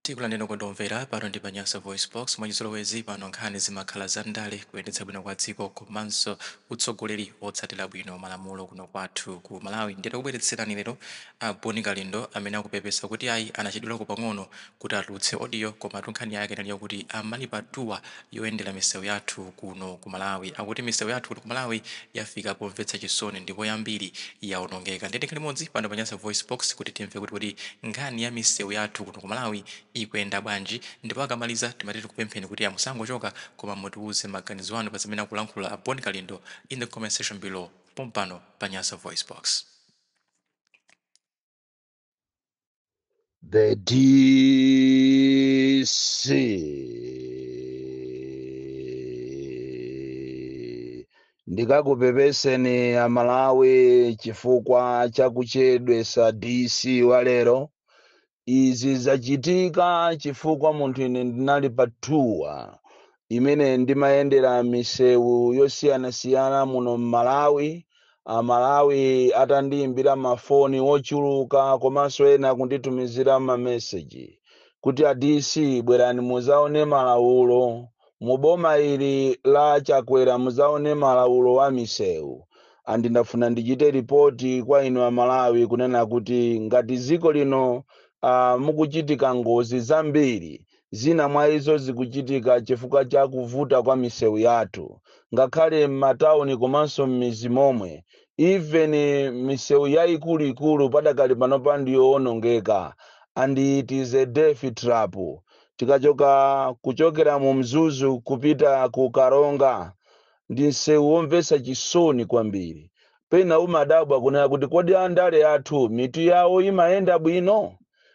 Tikulandireni okondedwa omvera pano ndi pa Nyasa VoiceBox. Mwachizolowezi pano nkhani zimakhala za ndale, kuyendetsa bwino kwa dziko komanso utsogoleri wotsatira bwino malamulo kuno kwathu ku Malawi. Ndiye takubweretserani lero a Bon Kalindo amene akupepesa kuti ayi anachedwerako pang'ono kuti atulutse audio, komatu nkhani yake inali yakuti amali pa tour yoyendera misewu yathu kuno ku Malawi. Akuti misewu yathu kuno ku Malawi yafika pomvetsa chisoni ndipo yambiri yaonongeka. Ndiye tikhale limodzi pano pa Nyasa VoiceBox kuti timve kuti kodi nkhani ya misewu yathu kuno ku Malawi ikuyenda bwanji, ndipo akamaliza timati tikupempheni kuti musangochoka koma mutiuze maganizo anu pa zimene akulankhula a Bon Kalindo in the comment section below pompano pa Nyasa VoiceBox. The DC ndikakupepeseni Amalawi chifukwa chakuchedwesa DC wa lero. Izi zachitika chifukwa munthu ine ndinali pa tour imene ndimayendera misewu yosiyanasiyana muno m'Malawi. Amalawi atandiyimbira mafoni ochuluka komanso ena kunditumizira mameseji kuti a DC bwerani muzaone malaulo mu boma ili la Chakwera, muzaone malaulo a misewu. And ndafuna ndichite ripoti kwa inu Amalawi kunena kuti ngati dziko lino mukuchitika ngozi zambiri, zina mwa izo zikuchitika chifukwa cha kuvuta kwa misewu yathu, ngakhale m'matawuni komanso m'mizi momwe. Even misewu yayikuluikulu padakali panopa ndiyowonongeka and it is a death trap. Tikachoka kuchokera mu Mzuzu kupita ku Karonga ndi msewu womvetsa chisoni kwambiri. Pena umadabwa kunena kuti kodi andale athu mitu yawo imayenda bwino?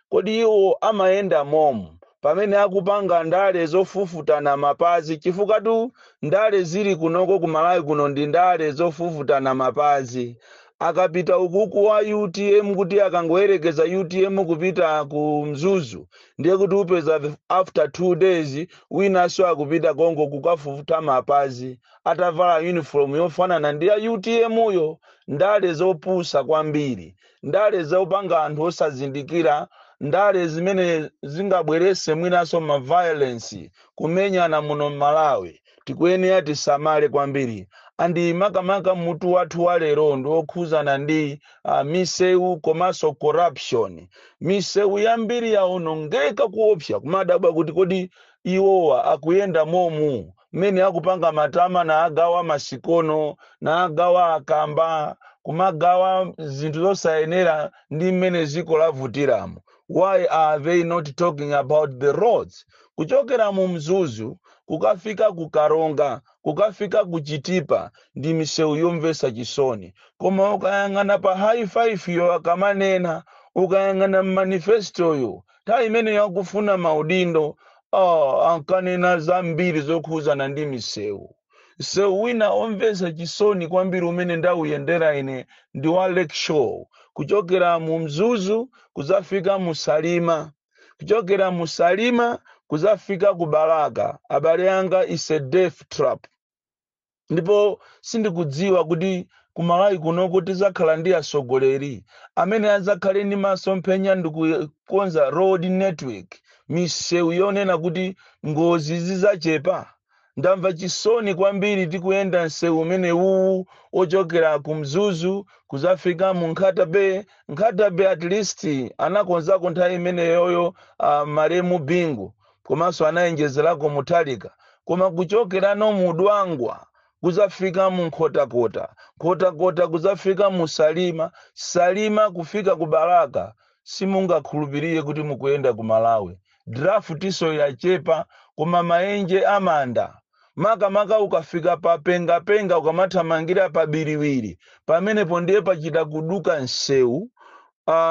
Kodi iwo amayenda momu pamene akupanga ndale zofufutana mapazi? Chifukwa-tu ndale zili kunoko ku Malawi kuno ndi ndale zofufutana mapazi. Akapita ukuku wa UTM kuti akangoyerekeza UTM kupita ku Mzuzu, ndiye kuti upeza after 2 days winanso akupita konko kukafufuta mapazi atavala uniform yofanana ndi ya UTM yo. Ndale zopusa kwambiri, ndale zopanga anthu osazindikira, ndale zimene zingabwerese mwinanso ma violence, kumenyana muno m'Malawi. Tikuyenera tisamale kwambiri. And makamaka mutu wathu wa lero ndi wokhuzana ndi misewu komanso corruption. Misewu yambiri yaonongeka kuopsa, kumadabwa kuti kodi iwowa akuyenda momu mmene akupanga matama na agawa masikono na agawa akamba kumagawa zinthu zosayenera ndi mmene ziko lavutiramo. Why are they not talking about the roads? Kuchokera mu Mzuzu kukafika ku Karonga, kukafika ku Chitipa ndi misewu yomvetsa chisoni. Koma ukayang'ana pa high five yo akamanena, ukayang'ana manifesto yo nthawi imene yakufuna maudindo, oh, ankanena zambiri zokhuzana ndi misewu. Msewu wina omvetsa chisoni kwambiri umene ndawuyendera ine ndi wa Lake Shore, kuchokera mu Mzuzu kuzafika mu Salima, kuchokera mu Salima kuzafika ku Balaka. Abale anga, is a death trap. Ndipo sindikudziwa kuti ku Malawi kunoko tizakhala ndi atsogoleri amene adzakhale ndi masomphenya ndi kukonza road network, misewu yonena kuti ngozi zidzachepa. Ndamva chisoni kwambiri tikuyenda msewu umene uwu ochokera ku Mzuzu kuzafika mu Nkhata Bay. Nkhata Bay at least anakonzako nthawi imeneyoyo, malemu Bingu, komanso anayenjezerako Mutharika. Koma kuchokerano mu Dwangwa kuzafika mu Nkhotakota, Nkhotakota kuzafika mu Salima, Salima kufika ku Balaka, simungakhulupirire kuti mukuyenda ku Malawi. Draft iso yachepa, koma maenje amanda, makamaka ukafika pa Pengapenga, ukamathamangira pa Biriwiri, pamenepo ndiye pachita kuduka msewu.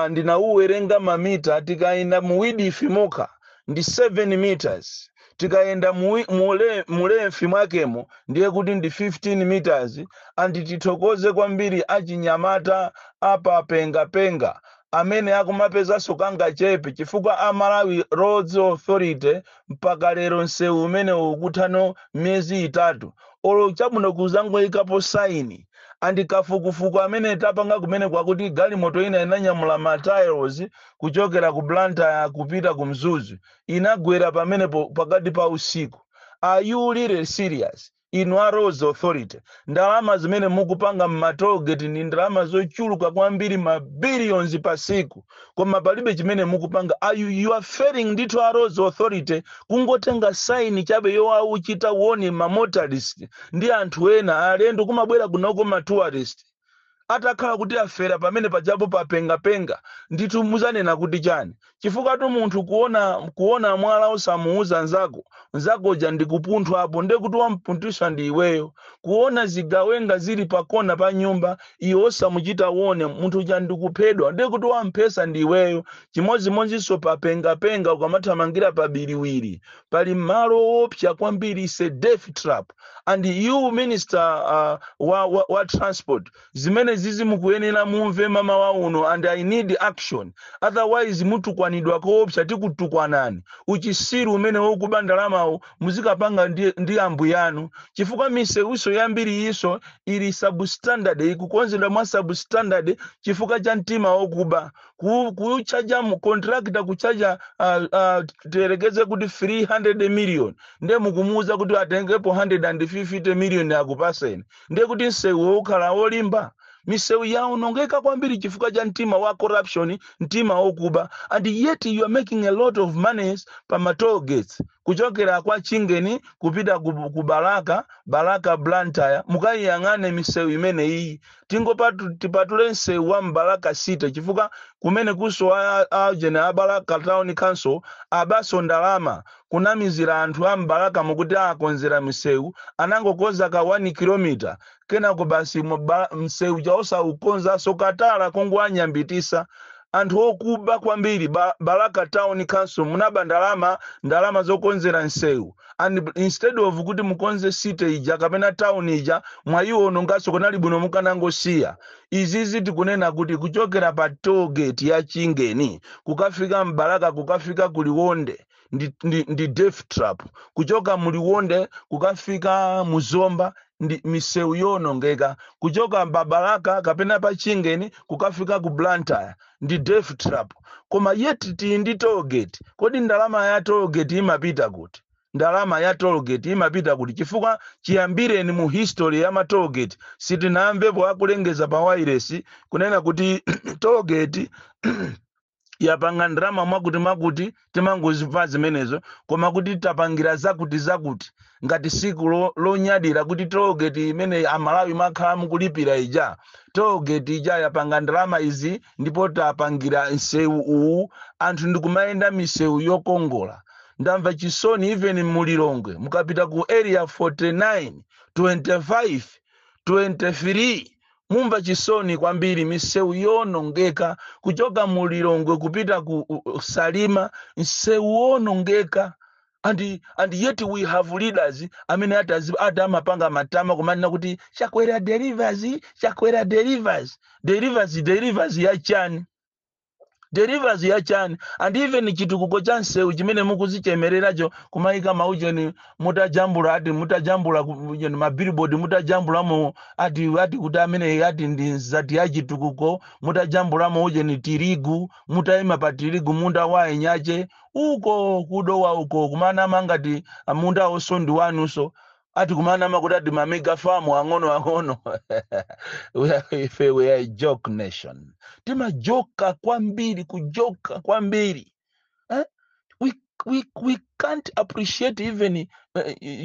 Ndinauwerenga mamita, tikayenda mu width mokha ndi 7 meters, tikayenda mu length mwakemo ndiye kuti ndi 15 meters. And tithokoze kwambiri achinyamata apa Pengapenga amene akumapezanso kangachepe, chifukwa a Malawi Roads Authority mpaka lero msewu umene ukuthano miyezi 3, olo chabwino kuzangoyikapo saini. And kafukufuku amene tapanga kumene kwakuti galimoto ina inanyamula ma tiles kuchokera ku Blantyre kupita ku Mzuzu, inagwera pamenepo pakati pa usiku. Are you really serious, inu a Roads Authority? Ndalama zimene mukupanga mma tollgate ndi ndalama zochuluka kwambiri, ma billions pa siku, koma palibe chimene mukupanga. You are failing ndithu a Roads Authority. Kungotenga sign chabe yowauchita warn ma motorist ndi anthu ena alendo kumabwera kunoko, ma tourist, atakhala kuti afera pamene pajapo papengapenga ndithu, muzanena kuti chani? Chifukwa tu munthu kuona mwala osamuuza nzako, nzakoja ndikupunthwa apo, ndiye kuti wampunthwisa ndi iweyo. Kuona zigawenga zili pakona pa nyumba, iwe osamuchita warn munthu uja ndikuphedwa, ndiye kuti wamphesa ndi iweyo. Chimodzimodzinso papengapenga, ukamathamangira pa Biriwiri, pali malo owopsa kwambiri, is a death trap. And you, minister wa transport, zimene zizi mukuyenera mumve mamawa uno, and I need action, otherwise mutukwanidwa koopsa. Tikutukwanani. Uchisiru umene wokuba ndalamawo muzikapanga ndi ambuyanu, chifukwa misewuso yambiri iso ili substandard, ikukonzedwa mwa substandard chifukwa cha mtima wokuba. Kuchaja contractor, kuchaja tiyerekeze kuti 300 million, ndiye mukumuuza kuti atengepo 150 million akupaseni, ndiye kuti msewu wokhala wolimba. Misewu yaonongeka kwambiri chifukwa cha mtima wa corruption, mtima wokuba. And yet you are making a lot of monies pa ma toll gates, kuchokera kwa Chingeni kupita ku Balaka, Balaka Blantyre. Mukayiyang'ane misewu imene iyi. Tipatule msewu wa Mbalaka City, chifukwa kumene kuso ajene a Balaka Town Council abaso ndalama kunamizira anthu a Mbalaka mukuti akonzera misewu. Anangokonza ka 1 kilomita, kenako basi, msewu chaosaukonzaso, katala kongowanyambitisa. Anthu okuba kwambiri. Balaka Town Council munaba ndalama, ndalama zokonzera msewu, and instead of kuti mukonze city ija kapena town ija, mwayiwononganso. Kunali bwino mukanangosiya izizi. Tikunena kuti kuchokera pa toll gate ya Chingeni kukafika Mbalaka, kukafika kuLionde ndi death trap. Kuchoka muLionde kukafika Muzomba ndi misewu yonongeka. Kuchoka Babalaka kapena pa Chingeni kukafika ku Blantyre ndi death trap. Koma yet tili ndi toll gate. Kodi ndalama ya toll gate imapita kuti? Ndalama ya toll gate imapita kuti? Chifukwa chiyambireni mu history ya ma toll gate, sitinamvepo akulengeza pa wireless kunena kuti toll gate yapanga ndalama mwakuti mwakuti. Timangozimva zimenezo, koma kuti tapangira zakuti zakuti, ngati siku lonyadira kuti tollgate imene Amalawi makhala mukulipira ija, tollgate ija yapanga ndalama izi ndipo tapangira msewu uwu, anthu ndikumayenda misewu yokongola. Ndamva chisoni. Even muLilongwe, mukapita ku Area 49, 25, 23, mumva chisoni kwambiri. Misewu yonongeka. Kuchoka muLilongwe kupita ku Salima, msewu wonongeka. And yet we have leaders amene ati amapanga matama kumanena kuti "Chakwera delivers, Chakwera delivers." Delivers, delivers ya chani? Delivers ya chani? And even chitukuko cha msewu chimene mukuzichemereracho, kumayika maucheni, mutajambula, ati mutajambula ujeni ma billboard, mutajambulamo ati kuti amene ati ndi nzati ya chitukuko, mutajambulamo ujeni tirigu, mutayima pa tirigu, munda wa enyache uko kudowa uko, kumanama ngati munda onso ndi wanunso, ati kumanama kuti ati ma mega farm ang'ono ang'ono. Ife we are a joke nation. Timajoka kwambiri, kujoka kwambiri, eh? We can't appreciate even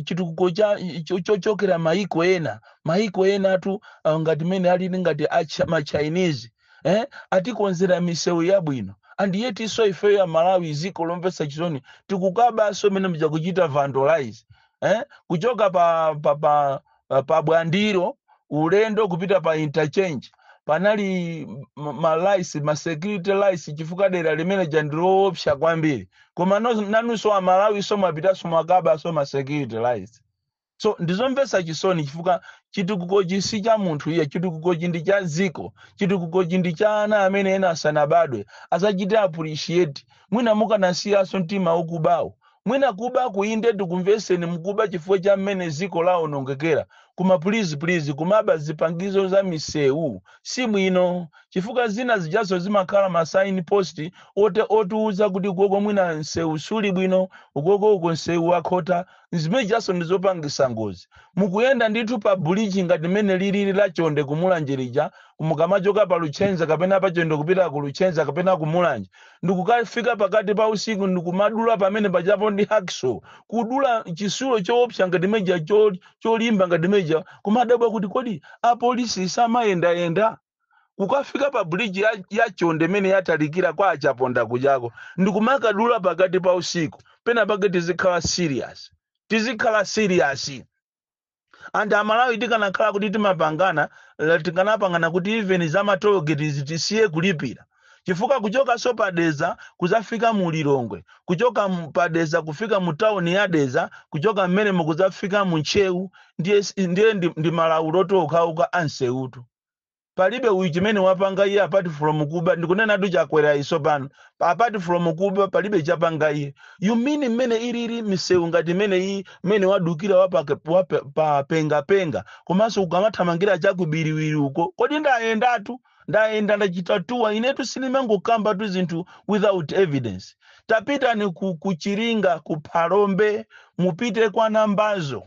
chitukuko cha chochokera maiko ena. Maiko ena atu ngati mene alili ngati ma Chinese, eh? Atikonzera misewu yabwino, and yet iso ifeyo ya Malawi, ziko lomvetsa chisoni, tikukabanso mene muja kuchita vandalize, eh? Kuchoka pa Bwandiro ulendo kupita pa interchange, panali ma lights, ma security lights, chifukwa dera limene ja ndiloopsa kwambiri. Koma nanunso Amalawi so mwapitanso mwakabanso ma security lights. So ndizomvetsa chisoni, chifukwa chitukukochi si cha munthu iye. Chitukukochi ndi cha dziko. Chitukukochi ndi cha ana amene ena asanabadwe azachite appreciate. Mwina mukanasiyanso mtima ukubawo. Mwina kuba kuinde, tikumveseni, mukuba chifukwa cha mmene dziko lawonongekera. Koma please, please, kumaba zipangizo za misewu si bwino, chifukwa zina zijazo zimakhala ma sign post ote otiuza kuti ukoko mwina msewu suli bwino, ukoko uko msewu wakhota. Zimene jaso ndizopangisa ngozi. Mukuyenda ndithu pa bridge ngati mmene lilili la Chonde kuMulanje lija, mukamachoka pa Luchenza kapena pa Chonde kupita ku Luchenza kapena kuMulanje, ndikukafika pakati pa usiku ndikumadula pamene pachapo ndi hacksaw, kudula chisulo choopsa ngati meja cholimba ngati meja, kumadabwa kuti kodi apolisi samayendayenda? Kukafika pa bridge ya Chonde imene yatalikira kwa Achaponda kujako, ndikumakadula pakati pa usiku. Pena pake tizikhala serious, tizikhala serious. And Amalawi tikanakhala kuti timapangana, tikanapangana kuti even za ma tollgate tisiye kulipira, chifukwa kuchoka so paDeza kuzafika mu Lilongwe, kuchoka paDeza kufika mu tawuni ya Deza, kuchoka mmene mukuzafika mu Ntcheu, ndiye ndi malawulo okhaokha ansewutu. Palibe uyu chimene wapanga iye apart from kuba. Ndikunena tu Chakwera iso pano, apart from kuba palibe chapanga iye. You mean mmene ilili misewu ngati imene iyi, mmene wadukira pa pengapenga, komanso ukamathamangira chakubiriwiri uko? Kodi ndayendatu, ndayenda, ndachita tour inetu, sinimangokamba tu zinthu without evidence. Tapitani ku Chiringa, ku Phalombe, mupite kwa Nambazo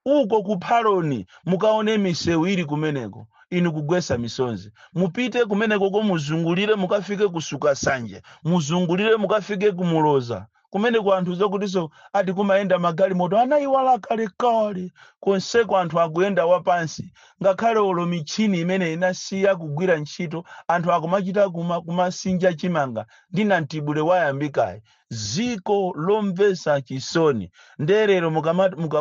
uko ku Phaloni, mukaone misewu ili kumeneko, inu kugwesa misonzi. Mupite kumeneko ko, muzungulire mukafike kusuka sanje, muzungulire mukafike kumuloza kumeneko. Anthu zakutinso ati kumayenda magalimoto anayiwala kalekale. Konseko anthu akuyenda wapansi, ngakhale olo michini imene inasiya kugwira ntchito, anthu akumachita kumasinja chimanga ndi nantibule wayambikayi. Ziko lomvesa chisoni. Nderero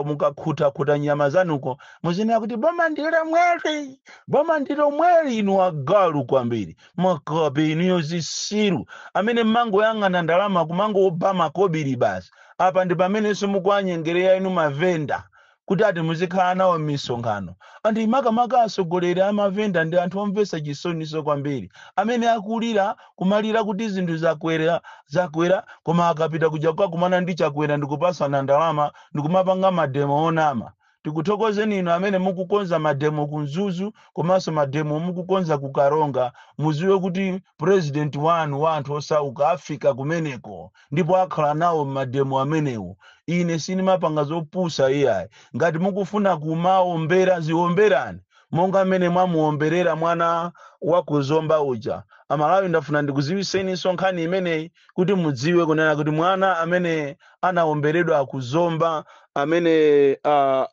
mukakhutakhuta nyama zanuko, muzinena kuti boma ndilo mweli, boma ndilo mweli. Inu agalu kwambiri, makabe inuyo, zisiru amene mmangoyang'ana ndalama, kumangoba makobiri basi. Apa ndi pamenenso mukuwanyengerera inu mavenda kuti ati muzikhala nawo m'misonkhano. Anthu, makamaka atsogoleri a mavenda, ndi anthu omvetsa chisoniso kwambiri, amene akulira kumalira kuti zinthu zakwera, zakwera, koma akapita kuja kukakumana ndi Chakwera ndikupasana ndalama ndikumapanga mademo onama. Tikuthokozeni inu amene mukukonza mademo ku Mzuzu komanso mademo mukukonza ku Karonga. Muziwe kuti president wanu wa anthu osauka afika kumeneko ndipo akhala nawo mademo amenewo. Ine sinimapanga zopusa iyayi. Ngati mukufuna kumaombera, ziomberani monga mmene mwamuomberera mwana wa kuZomba uja. Amalawi, ndafuna ndikuziwiseninso nkhani imeneyi kuti mudziwe kunena kuti mwana amene anaomberedwa kuZomba, amene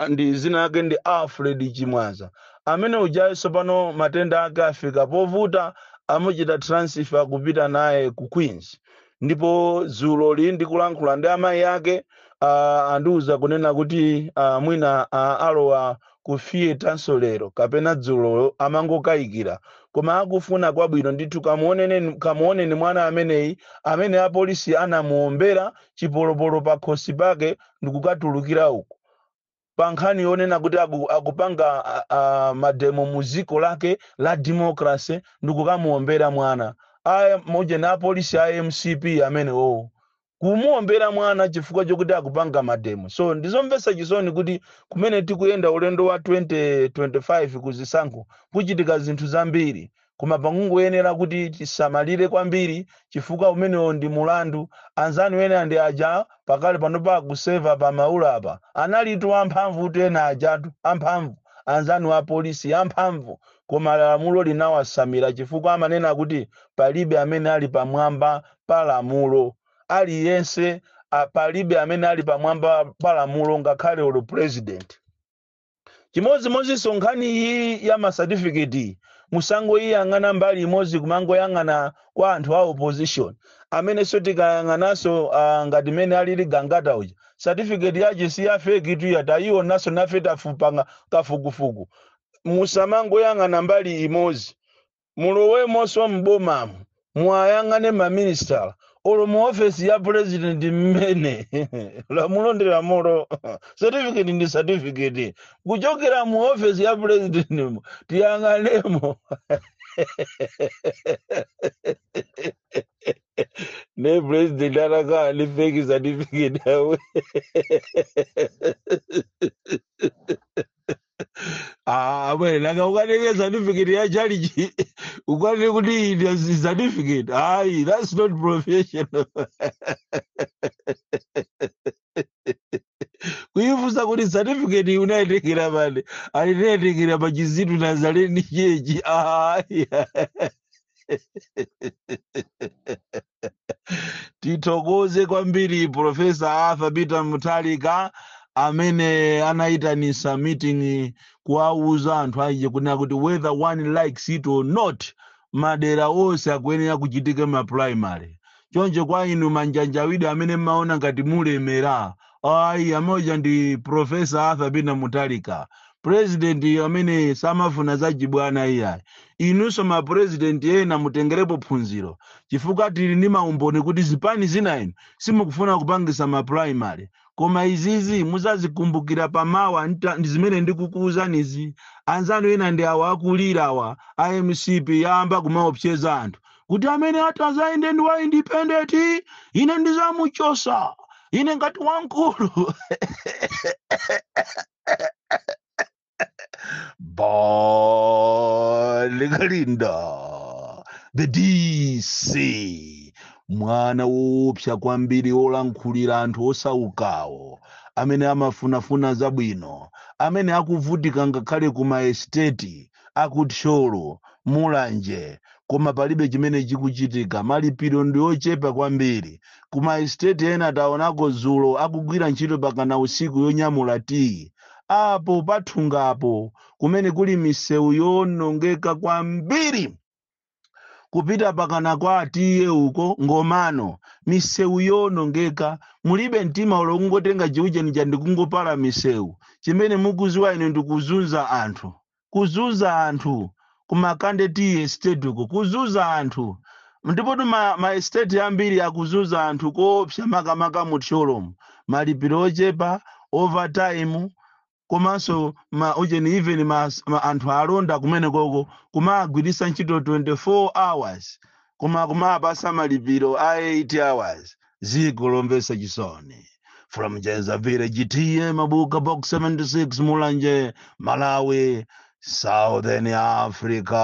ndi zina lake ndi Alfred Chimwaza, amene ujayenso pano matenda ake afika povuta, amuchita transfer kupita naye ku Queens. Ndipo dzulo li ndikulankhula ndi amayi ake, andiuza kunena kuti mwina alowa ku theatre lero kapena dzulo, amangokayikira, koma akufuna kwabwino ndithu. Kamuoneni mwana ameneyi amene apolisi anamuombera chipolopolo pa khosi pake ndikukatulukira uku, pa nkhani yonena kuti akupanga mademo mu dziko lake la democracy, ndikukamuombera mwana aya moja na apolisi a MCP amenewowo, kumuombera mwana chifukwa chokuti akupanga mademo. So ndizomvetsa chisoni kuti kumene tikuyenda ulendo wa 2025 kuzisankho kuchitika zinthu zambiri, koma pangungoyenera kuti tisamalire kwambiri, chifukwa umenewo ndi mulandu. Anzanu ena ndi aja pakale pano pakuseva pa Maula apa, analitu amphamvu tu, ena ajatu amphamvu, anzanu apolisi amphamvu, koma lamulo linawasamira, chifukwa amanena kuti palibe amene ali pamwamba pa lamulo. Aliyense, palibe amene ali pamwamba pa lamulo, ngakhale olo president. Chimodzimodzinso nkhani iyi ya masatifiketi, musangoyiyang'ana mbali imodzi, kumangoyang'ana kwa anthu a opposition, amenenso tikayang'ananso ngati mene alili Gangata uja, certificate yache si ya fake tu, yatayionanso nafe, tafupanga kafukufuku. Musamangoyang'ana mbali imodzi, mulowemonso mbomamo, mwayang'ane maministala, olo mu ofesi ya president mmene. Lamulo ndi lamulo, certificate ndi certificate. Kuchokera mu ofesi ya president mo tiyang'anemo. Ne president atakhala ndi fake certificate awe. Ah, bwere nanga ukatenge certificate ya chalichi ukatenge kuti iyi certificate? Ayi, that's not professional. Kuifunsa kuti certificate unayitengera pano, alinayitekera pa Chizitu Nazareni Church. Ayi, tithokoze kwambiri Professor Arthur Peter Mutharika amene anayitanisa meeting kuwauza anthu aije kunena kuti whether one likes it or not, madera onse akuyenera kuchitika ma primary. Choncho kwa inu manjanjawidi amene mmaona ngati mulemera, ayi, amoja ndi Professor Arthur Peter Mutharika, president amene samafuna zachibwana iyayi. Inunso ma president ena mutengerepo phunziro, chifukwa tili ndi maumboni kuti zipani zina inu simukufuna kupangisa ma primary, koma izizi muzazikumbukira pamawa. Ndi zimene ndikukuwuzanizi. Anzanu ena ndi awa akulira awa a MCP, yamba kumaopseza anthu kuti amene atazayende ndi wa independent, ine ndizamuchosa ine ngati wamkulu. Bon Kalindo, the DC, mwana woopsa kwambiri wolankhulira anthu osaukawo amene amafunafuna zabwino, amene akuvutika ngakhale ku maesteti akuthyolo, Mulanje, koma palibe chimene chikuchitika. Malipiro ndi ochepa kwambiri ku maesteti ena. Taonako dzulo akugwira ntchito pakana usiku yonyamula tiyi apo pathungapo, kumene kuli misewu yonongeka kwambiri kupita pakana kwa tiye uko Ngomano, misewu yonongeka. Mulibe mtima ulo kungotenga chiuchenija ndikungopala misewu. Chimene mukuziwa inu ndikuzunza anthu, kuzunza anthu kumakande tea estate uko, kuzunza anthu. Ndipo ma estate ambiri akuzunza anthu koopsa, makamaka mu Thyolomu. Malipiro ochepa, overtime, komanso ma ujeni, even ma anthu alonda kumene koko kumagwiritsa ntchito 24 hours, koma kumapasa malipiro a 8 hours. Ziko lomvetsa chisoni. From Jeza Village, T/A Mabuka, Box 76, Mulanje, Malawi, Southern Africa.